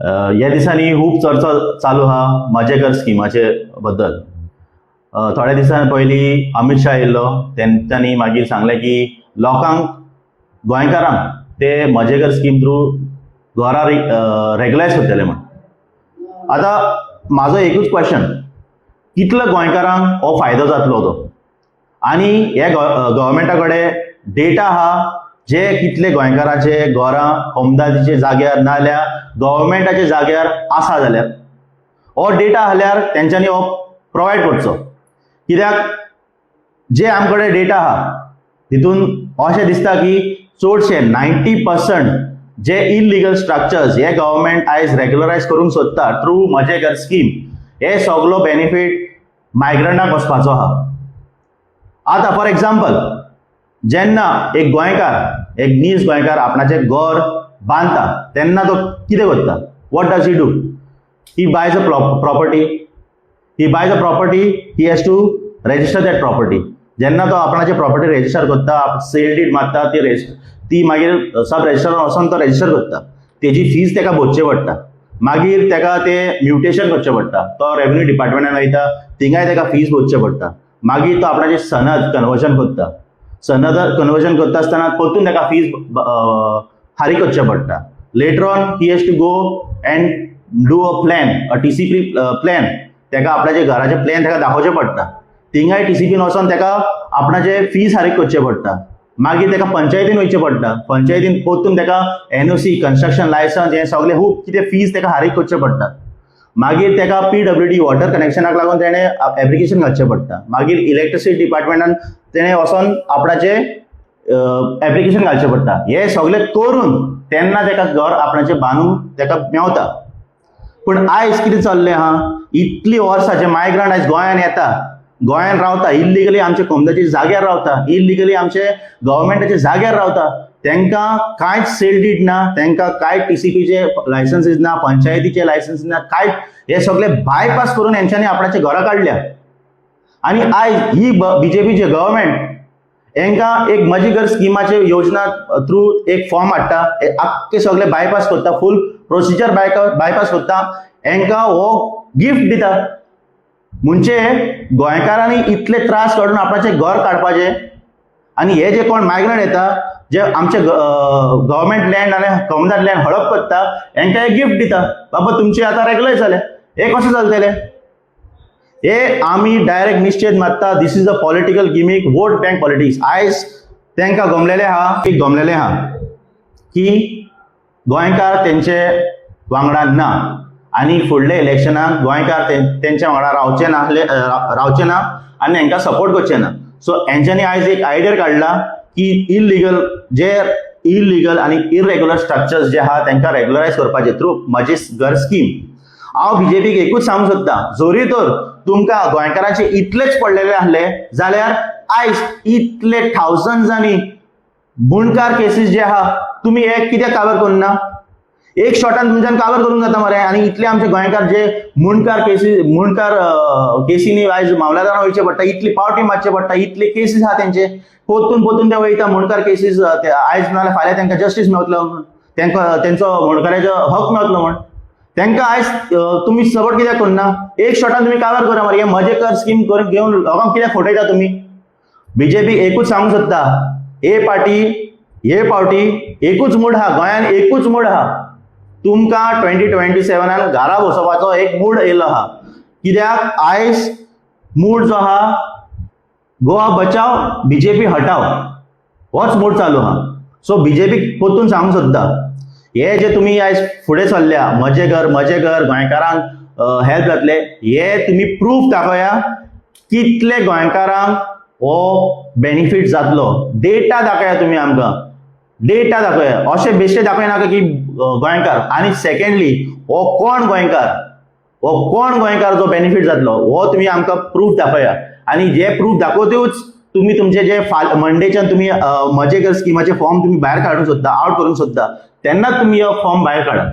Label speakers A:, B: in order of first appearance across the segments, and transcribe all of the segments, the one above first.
A: ह्या दिसांनी खूब चर्चा चालू आहा म्हजें घर स्किमाचे बद्दल. थोड्या दिसां पयलीं अमीत शाह येयल्लो, तेंच्यांनी मागीर सांगलें की लोकांक, गोंयकारांक ते म्हजें घर स्कीम थ्रू घरां रेगुलायज करतले म्हण. आतां म्हाजो एकूच क्वेश्चन, कितलो गोंयकारांक हो फायदो जातलो तो? आनी हे गव्हर्मेंटा कडेन डेटा आहा जे कितले गोंयकाराचे घरां कोमदादीचे जाग्यार नाजाल्यार गव्हर्मेंटाच्या जाग्यार आसा जाल्यार, हो डेटा आसल्यार तेंच्यांनी हो प्रोवायड करचो. कित्याक जे आम कडेन डेटा आहा तितून अशें दिसता की चडशे 90% जे इलिगल स्ट्रक्चर्स हे गव्हर्मेंट आयज रेगुलरायज करूंक सोदता थ्रू म्हजें घर स्कीम, हे सगलो बेनिफीट मायग्रंटाक वचपाचो आहा. आतां फॉर एग्जाम्पल, जेन्ना एक गोंयकार, एक नीज गोंयकार आपणाचें घर बांदता तेन्ना तो कितें करता? What does he do? He buys a property. He buys a property, he has to register that property. जेन्ना तो आपणाची प्रॉपर्टी रेजिस्टर करता, सेल डीड मारता, ती रेजिस्टर, ती मागीर सब रेजिस्टरान वचोन तो रेजिस्टर करता, तेजी फीज ताका भरची पडटा. मागीर ताका ते म्युटेशन करचें पडटा, तो रेवेन्यू डिपार्टमेंटान वयता, थिंगाय ताका फीज भरचें पडटा. मागीर तो आपणाची सनद कन्वर्जन करता. सनद कन्वर्जन करता आसतना परतून ताका फीज फारीक करचें पडटा. Later on he has to go and do a plan, a TCP plan. ताका आपणाचे घराचे प्लॅन ताका दाखोवचें पडटा. थिंगाय टीसीपीन वचोन ताका आपणाचे फीज फारीक करचें पडटा. मागीर ताका पंचायतीन वयचें पडटा. पंचायतीन परतून ताका एनओसी, कन्स्ट्रक्शन लायसन्स, हें सगळें खूब कितें फीज ताका फारीक करचें पडटा. मागीर ताका पीडब्ल्यूडी वॉटर कनेक्शनाक लागून तेणें एप्लिकेशन घालचें पडटा. मागीर इलेक्ट्रिसिटी डिपार्टमेंटान तेणें वचोन आपणाचें एप्लिकेशन घालचें पडटा. हे सगळें करून तेन्ना ताका घर आपणाचें बांदून ताका मेवता. पूण आयज कितें चल्लें आहा, इतलीं वर्सां जे मायग्रंट आयज गोंयान येता, गोंयान रावता, इल्लिगली आमच्या कोमदाच्या जाग्यार रावता, इल्लिगली आमचे गव्हर्मेंटाच्या जाग्यार रावता, तांकां कांयच सेल डीड ना, तांकां कांय टीसीपीचे लायसन्सीस ना, पंचायतीचे लायसन्स ना, कांय. हे सगळे बायपास करून हेंच्यांनी आपणाचे घरां काडल्या. आनी आयज ही बीजेपीचे गव्हर्मेंट हेंकां एक म्हजी घर स्किमाचे योजना थ्रू एक फॉर्म हाडटा, हे आख्खे सगळे बायपास करता, फूल प्रोसिजर बायपास करता, हेंकां हो गिफ्ट दिता. म्हणजे गोंयकारांनी इतले त्रास काडून आपणाचें घर काडपाचें आनी हे जे कोण मायग्रंट येता, जे आमचे गव्हर्मेंट लँड आनी कोमुनिदाद लँड हडप करता, हेंकां एक गिफ्ट दिता, बाबा तुमचे आतां रेगुलर जाले. हे कशें चलतलें? हे आमी डायरेक्ट निश्चेद मारता, this is a political gimmick, vote bank politics. आयज तांकां गमलेलें आहा की, गमलेलें आहा की गोंयकार तेंचे वांगडा ना आनी फुडल्या इलेक्शनाक गोंयकार तेंच्या वांगडा रावचे नासले, रावचे ना आनी हेंकां सपोर्ट करचे ना. सो हेंच्यांनी आयज एक आयडिया काडला की इलिगल, जे इलिगल आनी इरेग्युलर स्ट्रक्चर्स जे आहा तांकां रेगुलरायज करपाचे थ्रू म्हजें घर स्कीम. हांव बीजेपीक एकूच सांगूंक सोदता, जरी तर तुमकां गोंयकारांचे इतलेच पडलेले आसले जाल्यार आयज इतले थावजंड्सांनी मुंडकार केसीस जे आहा, तुमी हे कित्याक कावर करुना? एक शॉटान तुमच्यान कावर करूंक जाता मरे. आनी इतले आमचे गोंयकार जे मुंडकार केसी, मुंडकार केसीनी आयज मामलेदारां वयचे पडटा, इतली पावटी मारचे पडटा, इतले केसीस आहा तेंचे, पोतून पोतून ते वयता मुंडकार केसीस. ते आयज नाजाल्यार फाल्यां तांकां जस्टीस मेवतलो म्हूण, तांकां तेंचो मुंडकाराचो हक मेवतलो म्हण तांकां आयज तुमी सपोर्ट कित्याक करना? एक शॉटान तुमी कावर करा मरे. हे म्हजें घर स्कीम करून घेवन लोकांक कित्याक फटयता तुमी? बीजेपी एकूच सांगूंक सोदता, हे पार्टी, हे पावटी एकूच मूड आहा, गोंयान एकूच मूड आहा. तुमकां 2027नान घरा बसोवपाचो एक मूड येयलो आहा. कित्याक आयज मूड जो आहा, गोवा बचाव, बीजेपी हटाव, होच मूड चालू आहा. सो बीजेपीक परतून सांगूंक सोदता, हे जे तुमी आयज फुडें सरल्या, म्हजें घर, म्हजें घर, गोंयकारांक हेल्प जातले, हे तुमी प्रूफ दाखया कितले गोंयकारांक हो बेनिफीट जातलो. डेटा दाखया तुमी आमकां, डेटा दाखया. अशें बेश्टे दाखयनाका की गोंयकार. आनी सेकंडली, हो कोण गोंयकार, हो कोण गोंयकार जो बेनिफीट जातलो, हो तुमी आमकां प्रूफ दाखया. आनी जे प्रूफ दाखोवतूच तुमी तुमचे जे फाल मंडेच्यान तुमी म्हजें घर स्किमाचे फॉर्म तुमी भायर काडूंक सोदता, आवट करूंक सोदता, तेन्नाच तुमी हो फॉर्म भायर काडा.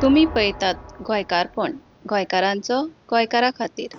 B: तुमी पळयतात गोंयकारपण, गोंयकारांचो गोंयकारा खातीर.